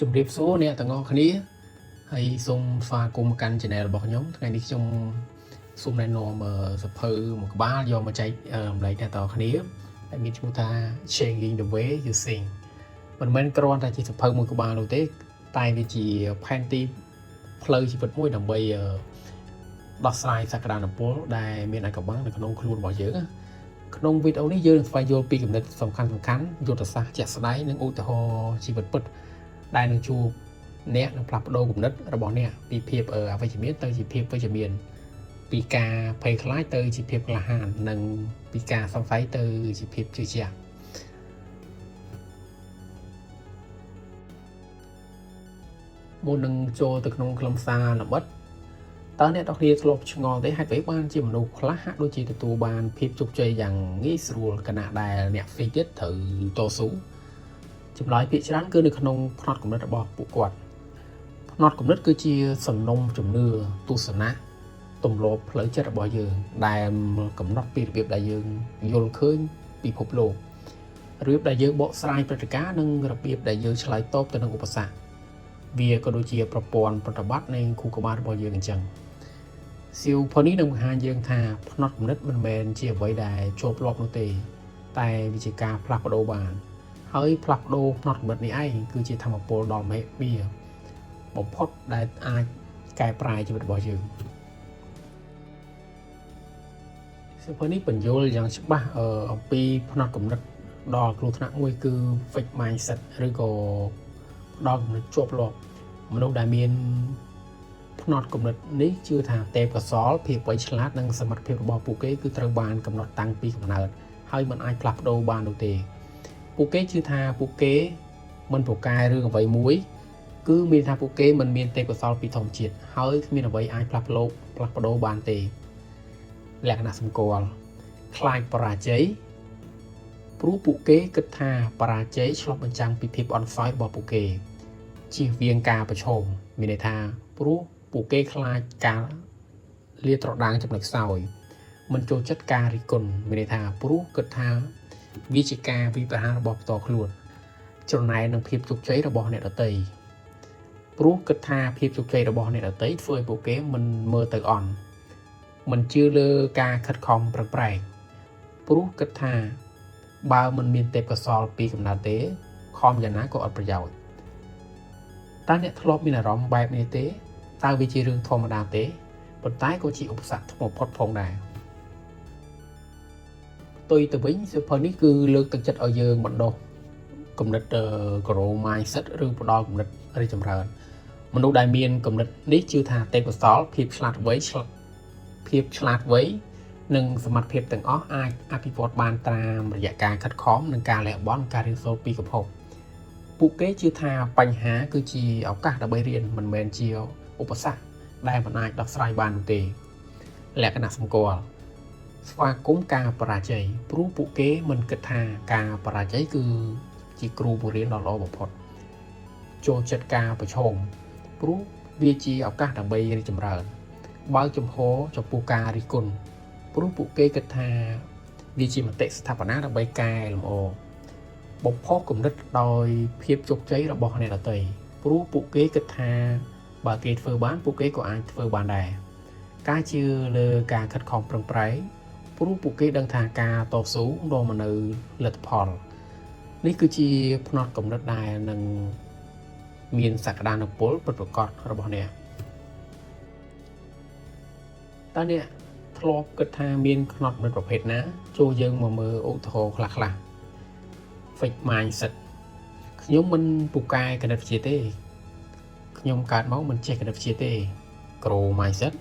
ជម្រាបសួរអ្នកទាំងអស់គ្នាហើយសូមស្វាគមន៍មកកាន់ Channel របស់ខ្ញុំថ្ងៃនេះខ្ញុំសូមណែនាំសៀវភៅមួយក្បាលយកមកចែករំលែកអ្នកទាំងអស់គ្នាដែលមានឈ្មោះថា Changing the Way You Think មិនមែនគ្រាន់តែជាសៀវភៅមួយក្បាលនោះទេតែវាជាផែនទីផ្លូវជីវិតមួយដើម្បីដោះស្រាយសក្តានុពលដែលមានអាថ៌កំបាំងនៅក្នុងខ្លួនរបស់យើងណាក្នុងវីដេអូនេះយើងនឹងស្វែងយល់ពីគំនិតសំខាន់ៗយុទ្ធសាស្ត្រជាក់ស្ដែងនិងឧទាហរណ៍ជីវិតពិត ដែលនឹងជួបអ្នកនឹងផ្លាស់ប្ដូរគំនិតរបស់អ្នកពីភាពអវិជ្ជមានទៅជាភាពវិជ្ជមានពីការភ័យខ្លាចទៅជាភាពក្លាហាននិងពីការសង្ស័យទៅជាភាពជឿជាក់មុននឹងចូលទៅក្នុងខ្លឹមសារលម្អិតតើអ្នកទាំងគ្នាធ្លាប់ឆ្ងល់ទេហេតុអ្វីបានជាមនុស្សខ្លះហាក់ដូចជាទទួលបានភាពជោគជ័យយ៉ាងងាយស្រួលខណៈដែលអ្នកផ្សេងទៀតត្រូវតស៊ូចម្លើយភាគច្រើនគឺនៅក្នុងផ្នត់គំនិតរបស់ពួកគាត់ ផ្នត់គំនិតគឺជាសំណុំជំនឿទស្សនៈទម្លាប់ផ្លូវចិត្តរបស់យើង ដែលកំណត់ពីរបៀបដែលយើងយល់ឃើញពិភពលោករបៀបដែលយើងបកស្រាយព្រឹត្តិការណ៍និងរបៀបដែលយើងឆ្លើយតបទៅនឹងឧបសគ្គវាក៏ដូចជាប្រព័ន្ធប្រតិបត្តិនៃខួរក្បាលរបស់យើងអញ្ចឹងសៀវភៅនេះនឹងបង្ហាញយើងថាផ្នត់គំនិតមិនមែនជាអ្វីដែលជាប់លាប់នោះទេ តែវាជាការផ្លាស់ប្ដូរបាន ហើយផ្លាស់ប្ដូរផ្នត់គំនិតនេះឯងគឺជាធម៌ពលដ៏មហិមា បំផុតដែលអាចកែប្រែជីវិតរបស់យើងសៀវភៅនេះពន្យល់យ៉ាងច្បាស់អំពីផ្នត់គំនិតដ៏គ្រោះថ្នាក់មួយគឺ fixed mindset ឬក៏ផ្ដល់គំនិតជាប់លាប់មនុស្សដែលមានផ្នត់គំនិតនេះជឿថាទេពកោសលភាពវៃឆ្លាតនិងសមត្ថភាពរបស់ពួកគេគឺត្រូវបានកំណត់តាំងពីកំណើតហើយមិនអាចផ្លាស់ប្ដូរបាននោះទេពួកគេជឿថាពួកគេមិនពូកែរឿងអ្វីមួយ គឺមានថាពួកគេមិនមានទេពកោសលពីធម្មជាតិហើយគ្មានអ្វីអាចផ្លាស់ប្ដូរបានទេលក្ខណៈសម្គាល់ខ្លាចបរាជ័យព្រោះពួកគេគិតថាបរាជ័យឆ្លុះបញ្ចាំងពីភាពអន់ខ្សោយរបស់ពួកគេជៀសវាងការប្រឈមមានន័យថាព្រោះពួកគេខ្លាចការលាតត្រដាងចំណុចខ្សោយមិនចូលចិត្តការរិះគន់មានន័យថាព្រោះគិតថាវាជាការវិប្រហាររបស់ផ្ទាល់ខ្លួនច្រណែននឹងភាពជោគជ័យរបស់អ្នកដទៃ ព្រោះគិតថាភាពជោគជ័យរបស់អ្នកដទៃធ្វើឲ្យពួកគេមិនមើលទៅអន់មិនជឿលើការខិតខំប្រឹងប្រែងព្រោះគិតថាបើមិនមានទេពកោសលពីកំណើតទេខំយ៉ាងណាក៏អត់ប្រយោជន៍តើអ្នកធ្លាប់មានអារម្មណ៍បែបនេះទេតើវាជារឿងធម្មតាទេប៉ុន្តែក៏ជាឧបសគ្គធំបំផុតផងដែរផ្ទុយទៅវិញសៀវភៅនេះគឺលើកទឹកចិត្តឲ្យយើងបណ្ដុះគំនិត grow mindset ឬផ្ដល់គំនិតរីកចម្រើន មនុស្សដែលមានគំនិតនេះជឿថាទេពកោសលភាពឆ្លាតវៃឆ្លភាពឆ្លាតវៃនិងសមត្ថភាពទាំងអស់អាចអភិវឌ្ឍបានតាមរយៈការខិតខំនិងការលះបង់ការរៀនសូត្រពីកំហុសពួកគេជឿថាបញ្ហាគឺជាឱកាសដើម្បីរៀនមិនមែនជាឧបសគ្គដែលមិនអាចដោះស្រាយបាននោះទេលក្ខណៈសម្គាល់ស្វាគមន៍ការបរាជ័យព្រោះពួកគេមិនគិតថាការបរាជ័យគឺជាគ្រូបង្រៀនដ៏ល្អបំផុតចូលចិត្តការប្រឈម ព្រោះវាជាឱកាសដើម្បីរីកចម្រើន បើកចំហចំពោះការរិះគន់ព្រោះពួកគេគិតថាវាជាមតិស្ថាបនាដើម្បីកែលម្អបំផុសគំនិតដោយភាពជោគជ័យរបស់អ្នកដទៃព្រោះពួកគេគិតថាបើគេធ្វើបានពួកគេក៏អាចធ្វើបានដែរការជឿលើការខិតខំប្រឹងប្រែងព្រោះពួកគេដឹងថាការតស៊ូនាំមកនូវលទ្ធផលនេះគឺជាផ្នត់គំនិតដែលនឹងមានសក្តានុពលពិតប្រាកដរបស់អ្នកតើអ្នកធ្លាប់គិតថាមានផ្នត់គំនិតប្រភេទណាចូលយើងមកមើលឧទាហរណ៍ខ្លះៗ Fixed mindset ខ្ញុំមិនពូកែគណិតវិទ្យាទេខ្ញុំកើតមកមិនចេះគណិតវិទ្យាទេ Grow mindset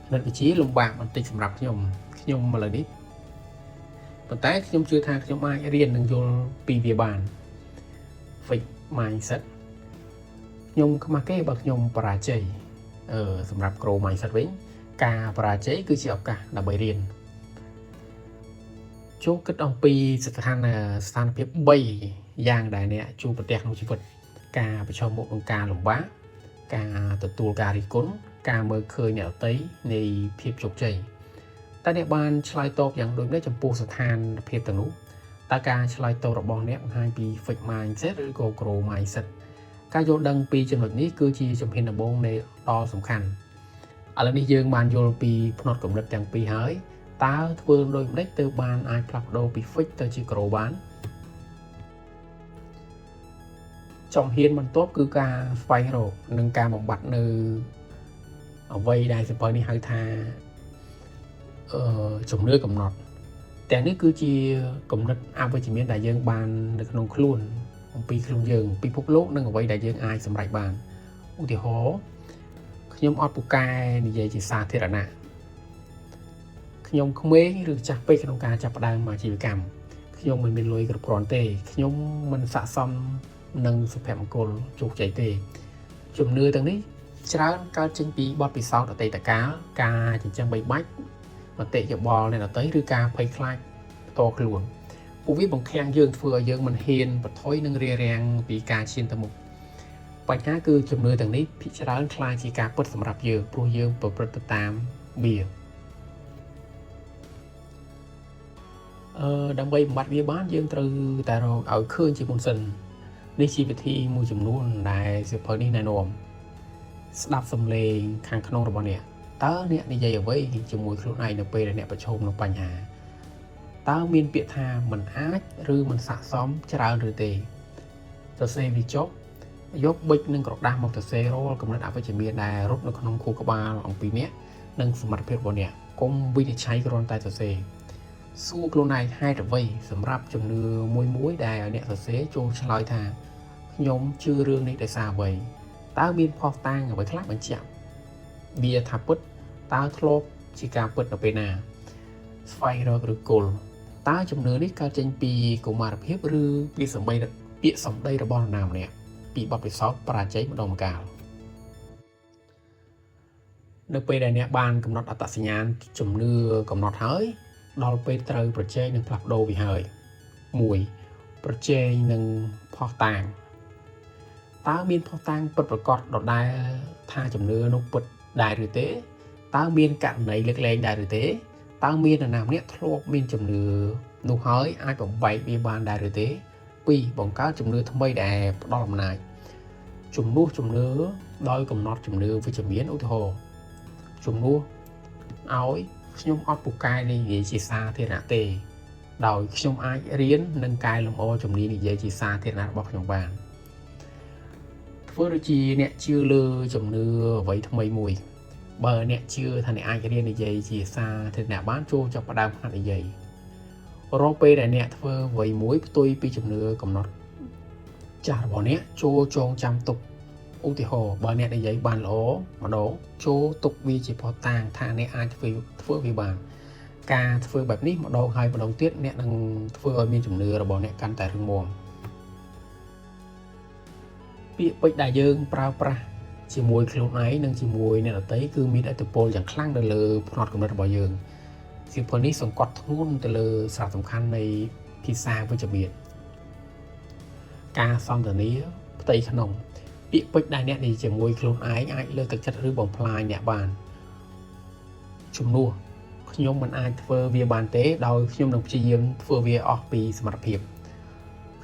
គណិតវិទ្យាលំបាកបន្តិចសម្រាប់ខ្ញុំខ្ញុំឥឡូវនេះប៉ុន្តែខ្ញុំជឿថាខ្ញុំអាចរៀននិងយល់ពីវាបាន Fixed mindset ខ្ញុំខ្មាស់គេបើខ្ញុំបរាជ័យសម្រាប់ Grow mindset វិញការបរាជ័យគឺជាឱកាសដើម្បីរៀនចូលគិតអំពីស្ថានភាព3យ៉ាងដែលអ្នកជួបប្រទះក្នុងជីវិតការប្រឈមមុខនឹងការលំបាកការទទួលការរិះគន់ការមើលឃើញអ្នកដទៃនៃភាពជោគជ័យតើអ្នកបានឆ្លើយតបយ៉ាងដូចម្តេចចំពោះស្ថានភាពទាំងនោះតើការឆ្លើយតបរបស់អ្នកបង្ហាញពី fixed mindset ឬក៏ grow mindset ការយល់ដឹងពីចំណុចនេះគឺជាជំហានដំបូងនៃដ៏សំខាន់ឥឡូវនេះយើងបានយល់ពីផ្នត់គំនិតទាំងពីរហើយតើធ្វើដូចម្តេចទើបបានអាចផ្លាស់ប្ដូរពី fix ទៅជា grow បានជំហានបន្ទាប់គឺការស្វែងរកនិងការបំបត្តិនៅអ្វីដែលសៀវភៅនេះហៅថាជំនឿកំណត់ទាំងនេះគឺជាគំនិតអវិជ្ជមានដែលយើងបាននៅក្នុងខ្លួនអំពីខ្លួនយើងពិភពលោកនិងអ្វីដែលយើងអាចសម្រេចបានឧទាហរណ៍ខ្ញុំអត់ពូកែនិយាយជាសាធារណៈខ្ញុំក្មេងឬចាស់ពេកក្នុងការចាប់ផ្ដើមអាជីវកម្មខ្ញុំមិនមានលុយគ្រប់គ្រាន់ទេខ្ញុំមិនស័ក្តិសមនឹងសុភមង្គលជោគជ័យទេជំនឿទាំងនេះច្រើនកើតចេញពីបទពិសោធន៍អតីតកាលការចិញ្ចឹមបីបាច់មតិយោបល់អ្នកដទៃឬការភ័យខ្លាចផ្ទាល់ខ្លួនពួកវាបង្ខាំងយើងធ្វើឲ្យយើងមិនហ៊ានបន្ថយនិងរារាំងពីការឈានទៅមុខបញ្ហាគឺជំនឿទាំងនេះភាគច្រើនក្លាយជាការពិតសម្រាប់យើងព្រោះយើងប្រព្រឹត្តទៅតាមវាដើម្បីបំបត្តិវាបានយើងត្រូវតែរកឲ្យឃើញជាមុនសិននេះជាវិធីមួយចំនួនដែលសៀវភៅនេះណែនាំស្ដាប់សំឡេងខាងក្នុងរបស់អ្នកតើអ្នកនិយាយអ្វីជាមួយខ្លួនឯងនៅពេលដែលអ្នកប្រឈមនឹងបញ្ហាតើមានពាក្យថាមិនអាចឬមិនស័ក្តិសមច្រើនឬទេសរសេរវាចុះយកប៊ិចនិងក្រដាសមកសរសេររាល់គំនិតអវិជ្ជមានដែលរត់នៅក្នុងខួរក្បាលអំពីអ្នកនិងសមត្ថភាពរបស់អ្នកកុំវិនិច្ឆ័យគ្រាន់តែសរសេរសួរខ្លួនឯងហេតុអ្វីសម្រាប់ជំនឿមួយមួយដែលអ្នកសរសេរចូលឆ្លើយថាខ្ញុំជឿរឿងនេះដោយសារអ្វីតើមានភស្តុតាងអ្វីខ្លះបញ្ជាក់វាថាពិតតើធ្លាប់ជាការពិតនៅពេលណាស្វែងរកឬគល់តើជំនឿនេះកើតចេញពីកុមារភាពឬពីសម្ដីពាក្យសម្ដីរបស់នរណាម្នាក់ពីបទពិសោធន៍បរាជ័យម្ដងម្កាលនៅពេលដែលអ្នកបានកំណត់អត្តសញ្ញាណជំនឿកំណត់ហើយដល់ពេលត្រូវប្រជែងនិងផ្លាស់ប្ដូរវាហើយ1ប្រជែងនិងភស្តុតាងតើមានភស្តុតាងពិតប្រាកដដដែលថាជំនឿនោះពិតដែរឬទេតើមានករណីលើកលែងដែរឬទេតើមាននរណាម្នាក់ធ្លាប់មានជំនឿនោះហើយអាចបំបែកវាបានដែរឬទេ2បង្កើតជំនឿថ្មីដែលផ្ដល់អំណាចជំនួសជំនឿដោយកំណត់ជំនឿវិជ្ជមានឧទាហរណ៍ជំនួសឲ្យខ្ញុំអត់ពូកែនិយាយជាសាធារណៈទេដោយខ្ញុំអាចរៀននិងកែលម្អជំនាញនិយាយជាសាធារណៈរបស់ខ្ញុំបានធ្វើដូចជាអ្នកជឿលើជំនឿអ្វីថ្មីមួយបើអ្នកជឿថាអ្នកអាចរៀននិយាយជាសាធារណៈបានចូលចាប់ផ្ដើមហាត់និយាយរាល់ពេលដែលអ្នកធ្វើអ្វីមួយផ្ទុយពីជំនឿកំណត់ចាស់របស់អ្នកចូលចងចាំទុកឧទាហរណ៍បើអ្នកនិយាយបានល្អម្ដងចូលទុកវាជាភស្តុតាងថាអ្នកអាចធ្វើវាបានការធ្វើបែបនេះម្ដងហើយម្ដងទៀតអ្នកនឹងធ្វើឲ្យមានជំនឿរបស់អ្នកកាន់តែរឹងមាំពាក្យពេចន៍ដែលយើងប្រើប្រាស់ជាមួយខ្លួនឯងនិងជាមួយអ្នកដទៃគឺមានឥទ្ធិពលយ៉ាងខ្លាំងទៅលើផ្នត់គំនិតរបស់យើងសៀវភៅនេះសង្កត់ធ្ងន់ទៅលើសារៈសំខាន់នៃភាសាវិជ្ជមានការសន្ទនាផ្ទៃក្នុងពាក្យពេចន៍ដែលអ្នកនិយាយជាមួយខ្លួនឯងអាចលើកទឹកចិត្តឬបំផ្លាញអ្នកបានជំនួសខ្ញុំមិនអាចធ្វើវាបានទេដោយខ្ញុំនឹងព្យាយាមធ្វើវាអស់ពីសមត្ថភាព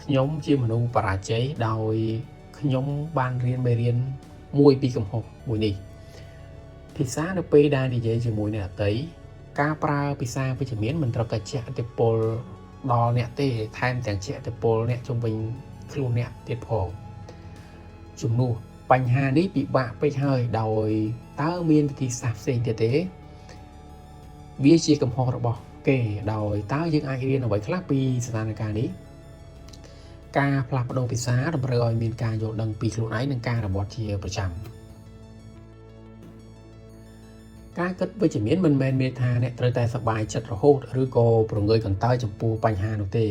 ខ្ញុំជាមនុស្សបរាជ័យដោយខ្ញុំបានរៀនមេរៀនមួយពីកំហុសមួយនេះភាសានៅពេលដែលនិយាយជាមួយអ្នកដទៃការប្រើភាសាវិជ្ជមានមិនត្រឹមតែជះឥទ្ធិពលដល់អ្នកទេថែមទាំងជះឥទ្ធិពលអ្នកជុំវិញខ្លួនអ្នកទៀតផងជំនួសបញ្ហានេះពិបាកពេកហើយដោយតើមានវិធីសាស្ត្រផ្សេងទៀតទេវាជាកំហុសរបស់គេដោយតើយើងអាចរៀនអ្វីខ្លះពីស្ថានភាពនេះការផ្លាស់ប្ដូរភាសាតម្រូវឲ្យមានការយល់ដឹងពីខ្លួនឯងនិងការអនុវត្តជាប្រចាំការគិតវិជ្ជមានមិនមែនមានថាអ្នកត្រូវតែសប្បាយចិត្តរហូតឬក៏ប្រងើយកន្តើយចំពោះបញ្ហានោះទេ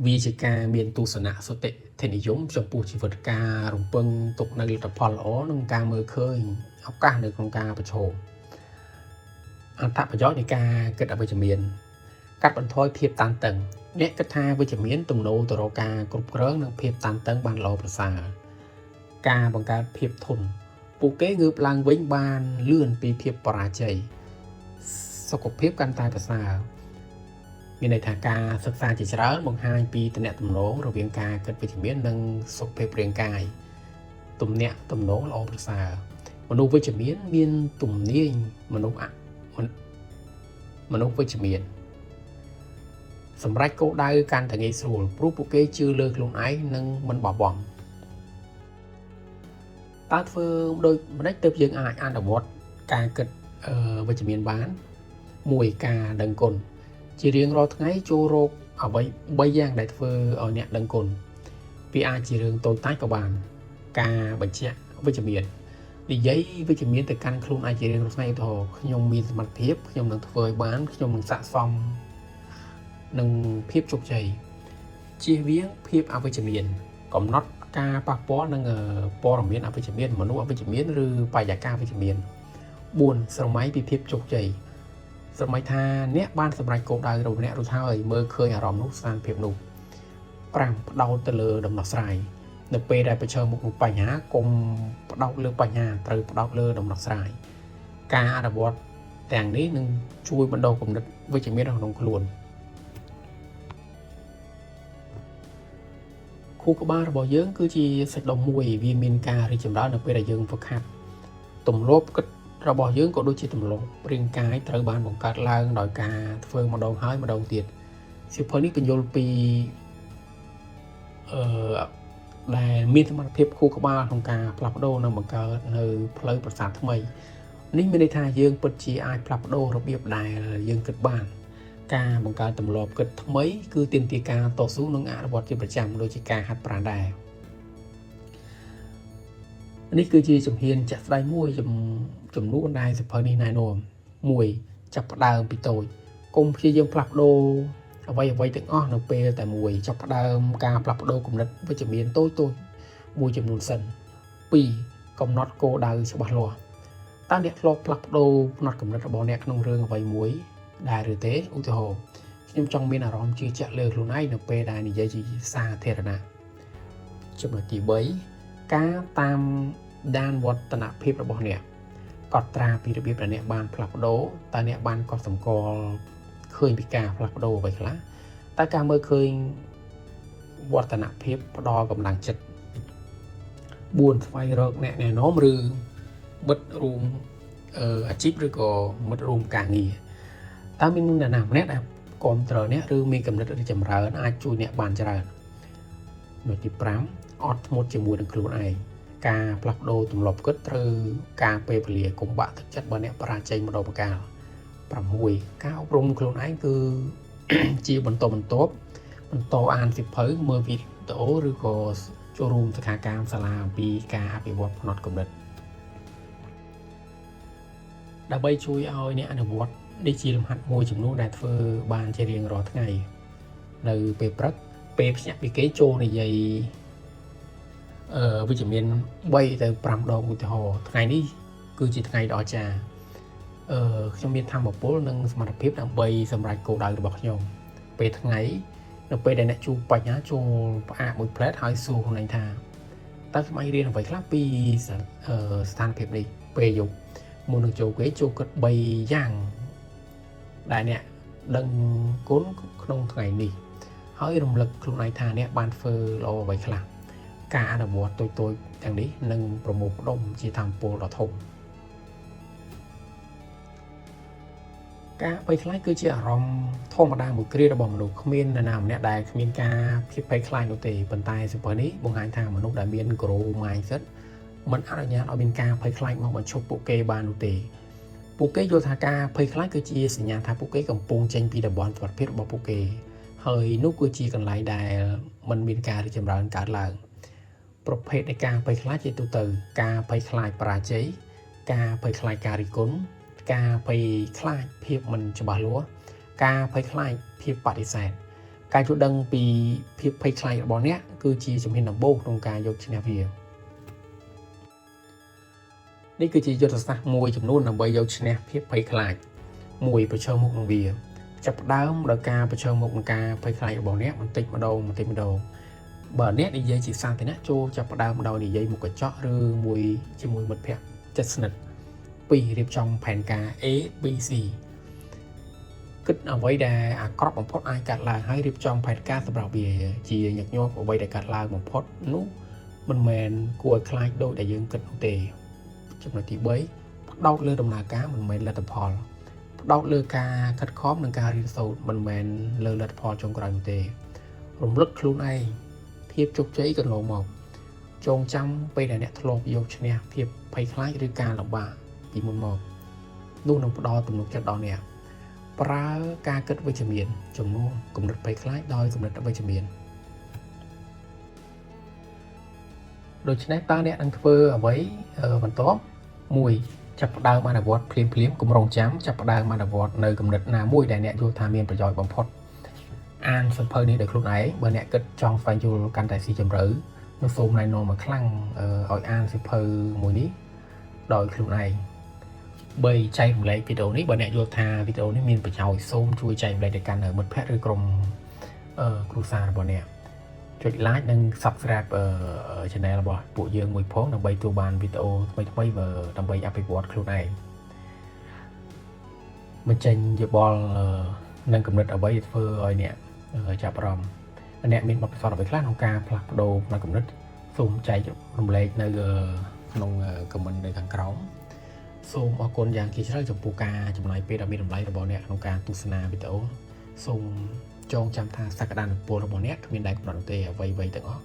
វាជាការមានទស្សនៈសុទិដ្ឋិនិយមចំពោះជីវិតការរំពឹងទុកនៅលទ្ធផលល្អនិងការមើលឃើញឱកាសនៅក្នុងការប្រឈមអត្ថប្រយោជន៍នៃការគិតអវិជ្ជមានកាត់បន្ថយភាពតានតឹងអ្នកគិតថាវិជ្ជមានទំនោរទៅរកការគ្រប់គ្រងនិងភាពតានតឹងបានល្អប្រសើរការបង្កើតភាពធន់ពួកគេងើបឡើងវិញបានលឿនពីភាពបរាជ័យសុខភាពកាន់តែប្រសើរមានន័យថាការសិក្សាជាច្រើនបង្ហាញពីទំនាក់ទំនងរវាងការគិតវិជ្ជមាននិងសុខភាពរាងកាយ ទំនាក់ទំនងល្អប្រសើរមនុស្សវិជ្ជមានមានទំនាញមនុស្សអមនុស្សវិជ្ជមានសម្រេចគោលដៅកាន់តែងាយស្រួលព្រោះពួកគេជឿលើខ្លួនឯងនិងមិនបោះបង់តើធ្វើដូចម្តេចទើបយើងអាចអនុវត្តការគិតវិជ្ជមានបាន1ការដឹងគុណជារៀងរាល់ថ្ងៃចូលរកអ្វី3យ៉ាងដែលធ្វើឲ្យអ្នកដឹងគុណវាអាចជារឿងតូចតាចក៏បានការបញ្ជាក់វិជ្ជមាននិយាយវិជ្ជមានទៅកាន់ខ្លួនឯងជារៀងរាល់ថ្ងៃឧទាហរណ៍ខ្ញុំមានសមត្ថភាពខ្ញុំនឹងធ្វើឲ្យបានខ្ញុំនឹងស័ក្តិសមនឹងភាពជោគជ័យជៀសវាងភាពអវិជ្ជមានកំណត់ការប៉ះពាល់នឹងព័ត៌មានអវិជ្ជមានមនុស្សអវិជ្ជមានឬបរិយាកាសអវិជ្ជមាន4ស្រមៃពីភាពជោគជ័យស្រមៃថាអ្នកបានសម្រេចគោលដៅរបស់អ្នករួចហើយមើលឃើញអារម្មណ៍នោះស្ថានភាពនោះ5ផ្ដោតទៅលើដំណោះស្រាយនៅពេលដែលប្រឈមមុខនឹងបញ្ហាកុំផ្ដោតលើបញ្ហាត្រូវផ្ដោតលើដំណោះស្រាយការអនុវត្តទាំងនេះនឹងជួយបណ្ដុះគំនិតវិជ្ជមានក្នុងខ្លួនខួរក្បាលរបស់យើងគឺជាសាច់ដុំមួយវាមានការរីកចម្រើននៅពេលដែលយើងហ្វឹកហាត់ទម្លាប់គិតរបស់យើងក៏ដូចជាទម្លាប់រាងកាយត្រូវបានបង្កើតឡើងដោយការធ្វើម្ដងហើយម្ដងទៀតសៀវភៅនេះបញ្យល់ពីដែលមានសមត្ថភាពខួរក្បាលក្នុងការផ្លាស់ប្ដូរនិងបង្កើតនៅផ្លូវប្រសាទថ្មីនេះមានន័យថាយើងពិតជាអាចផ្លាស់ប្ដូររបៀបដែលយើងគិតបានការបង្កើតទម្លាប់គិតថ្មីគឺទាមទារការតស៊ូនិងអនុវត្តជាប្រចាំដូចជាការហាត់ប្រាណដែរនេះគឺជាជំហានជាក់ស្ដែងមួយចំនួនដែលសៀវភៅនេះណែនាំ1ចាប់ផ្ដើមពីតូចកុំព្យាយាមផ្លាស់ប្ដូរអ្វីៗទាំងអស់នៅពេលតែមួយចាប់ផ្ដើមការផ្លាស់ប្ដូរគំនិតវិជ្ជមានតូចៗមួយចំនួនសិន2កំណត់គោលដៅច្បាស់លាស់តើអ្នកធ្លាប់ផ្លាស់ប្ដូរផ្នត់គំនិតរបស់អ្នកក្នុងរឿងអ្វីមួយដែរឬទេឧទាហរណ៍ខ្ញុំចង់មានអារម្មណ៍ជឿជាក់លើខ្លួនឯងនៅពេលដែលនិយាយជាសាធារណៈចំណុចទី3ការតាមដានវឌ្ឍនភាពរបស់អ្នកកត់ត្រាពីរបៀបដែលអ្នកបានផ្លាស់ប្ដូរតើអ្នកបានកត់សម្គាល់ឃើញពីការផ្លាស់ប្ដូរអ្វីខ្លះតើការមើលឃើញវឌ្ឍនភាពផ្ដល់កម្លាំងចិត្ត4ស្វែងរកអ្នកណែនាំឬមិត្តរួមអាជីពឬក៏មិត្តរួមការងារតើមានអ្នកណាម្នាក់ដែលគាំទ្រអ្នកឬមានគំនិតរីកចម្រើនអាចជួយអ្នកបានច្រើនចំណុចទី5អត់ធ្មត់ជាមួយនឹងខ្លួនឯងការផ្លាស់ប្ដូរទម្លាប់គិតត្រូវការពេលវេលាកុំបាក់ទឹកចិត្តបើអ្នកបរាជ័យម្ដងម្កាល6ការអប់រំខ្លួនឯងគឺជាបន្តបន្ទាប់បន្តអានសៀវភៅមើលវីដេអូឬក៏ចូលរួមសិក្ខាកាមសាលាអំពីការអភិវឌ្ឍផ្នត់គំនិតដើម្បីជួយឲ្យអ្នកអនុវត្តនេះជាលំហាត់មួយចំនួនដែលធ្វើបានជារៀងរាល់ថ្ងៃនៅពេលព្រឹកពេលភ្ញាក់ពីគេចូលនិយាយវិជ្ជមាន3ទៅ5ដងឧទាហរណ៍ថ្ងៃនេះគឺជាថ្ងៃដ៏អស្ចារ្យខ្ញុំមានធម៌ពលនិងសមត្ថភាពដើម្បីសម្រេចគោលដៅរបស់ខ្ញុំពេលថ្ងៃនៅពេលដែលអ្នកជួបបញ្ហាចូលផ្អាកមួយផ្លែតហើយសួរខ្លួនឯងថាតើខ្ញុំអាចរៀនអ្វីខ្លះពីស្ថានភាពនេះពេលយប់មុននឹងចូលគេចូលគិត3យ៉ាងដែលអ្នកដឹងគុណក្នុងថ្ងៃនេះហើយរំលឹកខ្លួនឯងថាអ្នកបានធ្វើល្អអ្វីខ្លះការអនុវត្តតូចៗទាំងនេះនឹងប្រមូលផ្ដុំជាធម៌ពលដ៏ធំការភ័យខ្លាចគឺជាអារម្មណ៍ធម្មតាមួយគ្រារបស់មនុស្សគ្មាននរណាម្នាក់ដែលគ្មានការភាពភ័យខ្លាចនោះទេប៉ុន្តែសៀវភៅនេះបង្ហាញថាមនុស្សដែលមាន growth mindset មិនអនុញ្ញាតឲ្យមានការភ័យខ្លាចមកបញ្ឈប់ពួកគេបាននោះទេពួកគេយល់ថាការភ័យខ្លាចគឺជាសញ្ញាថាពួកគេកំពុងចេញពីតំបន់សុវត្ថិភាពរបស់ពួកគេហើយនោះគឺជាកន្លែងដែលមិនមានការរីកចម្រើនកើតឡើងប្រភេទនៃការភ័យខ្លាចជាទូទៅការភ័យខ្លាចបរាជ័យការភ័យខ្លាចការរិះគន់ការភ័យខ្លាចភាពមិនច្បាស់លាស់ការភ័យខ្លាចភាពបដិសេធការយល់ដឹងពីភាពភ័យខ្លាចរបស់អ្នកគឺជាជំហានដំបូងក្នុងការយកឈ្នះវានេះគឺជាយុទ្ធសាស្ត្រមួយចំនួនដើម្បីយកឈ្នះភាពភ័យខ្លាច1ប្រឈមមុខនឹងវាចាប់ផ្ដើមដោយការប្រឈមមុខនឹងការភ័យខ្លាចរបស់អ្នកបន្តិចម្ដងបន្តិចម្ដងបើអ្នកនិយាយជាសាធារណៈចូលចាប់ផ្ដើមដោយនិយាយមុខកញ្ចក់ឬមួយជាមួយមិត្តភ័ក្តិជិតស្និទ្ធ2រៀបចំផែនការ A B C គិតអ្វីដែលអាក្រក់បំផុតអាចកើតឡើងហើយរៀបចំផែនការសម្រាប់វាជាញឹកញាប់អ្វីដែលកើតឡើងបំផុតនោះ មិនមែនគួរឲ្យខ្លាចដូចដែលយើងគិតនោះទេចំណុចទី3ផ្ដោតលើដំណើរការមិនមែនលទ្ធផលផ្ដោតលើការខិតខំនិងការរៀនសូត្រមិនមែនលើលទ្ធផលចុងក្រោយនោះទេរំលឹកខ្លួនឯងភាពជោគជ័យកន្លងមកចងចាំពេលដែលអ្នកធ្លាប់យកឈ្នះភាពភ័យខ្លាចឬការលំបាកពីមុនមកនោះនឹងផ្ដល់ទំនុកចិត្តដល់អ្នកប្រើការគិតវិជ្ជមានជំនួសគំនិតភ័យខ្លាចដោយគំនិតវិជ្ជមានដូច្នេះតើអ្នកនឹងធ្វើអ្វីបន្ទាប់1ចាប់ផ្ដើមអនុវត្តភ្លាមភ្លាមកុំរងចាំចាប់ផ្ដើមអនុវត្តនៅគំនិតណាមួយដែលអ្នកយល់ថាមានប្រយោជន៍បំផុតអានសៀវភៅនេះដោយខ្លួនឯងបើអ្នកគិតចង់ស្វែងយល់កាន់តែស៊ីជម្រៅនោះសូមណែនាំឲ្យខ្លាំងឲ្យអានសៀវភៅមួយនេះដោយខ្លួនឯង3ចែករំលែកវីដេអូនេះបើអ្នកយល់ថាវីដេអូនេះមានប្រយោជន៍សូមជួយចែករំលែកទៅកាន់មិត្តភ័ក្តិឬក្រុមគ្រួសាររបស់អ្នកចុច like និង Subscribe Channel របស់ពួកយើងមួយផងដើម្បីទទួលបានវីដេអូថ្មីៗដើម្បីអភិវឌ្ឍខ្លួនឯងបញ្ចេញយោបល់និងគំនិតអ្វីដែលធ្វើឲ្យអ្នកចាប់អារម្មណ៍អ្នកមានបទពិសោធន៍អ្វីខ្លះក្នុងការផ្លាស់ប្ដូរផ្នែកគំនិតសូមចែករំលែកនៅក្នុង comment នៅខាងក្រោមសូមអរគុណយ៉ាងជាជ្រៅចំពោះការចំណាយពេលដ៏មានតម្លៃរបស់អ្នកក្នុងការទស្សនាវីដេអូសូមចងចាំថាសក្តានុពលរបស់អ្នកគ្មានដែនកំណត់នោះទេអ្វីៗទាំងអស់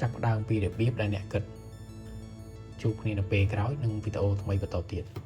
ចាប់ផ្ដើមពីរបៀបដែលអ្នកគិតជួបគ្នានៅពេលក្រោយនឹងវីដេអូថ្មីបន្តទៀត។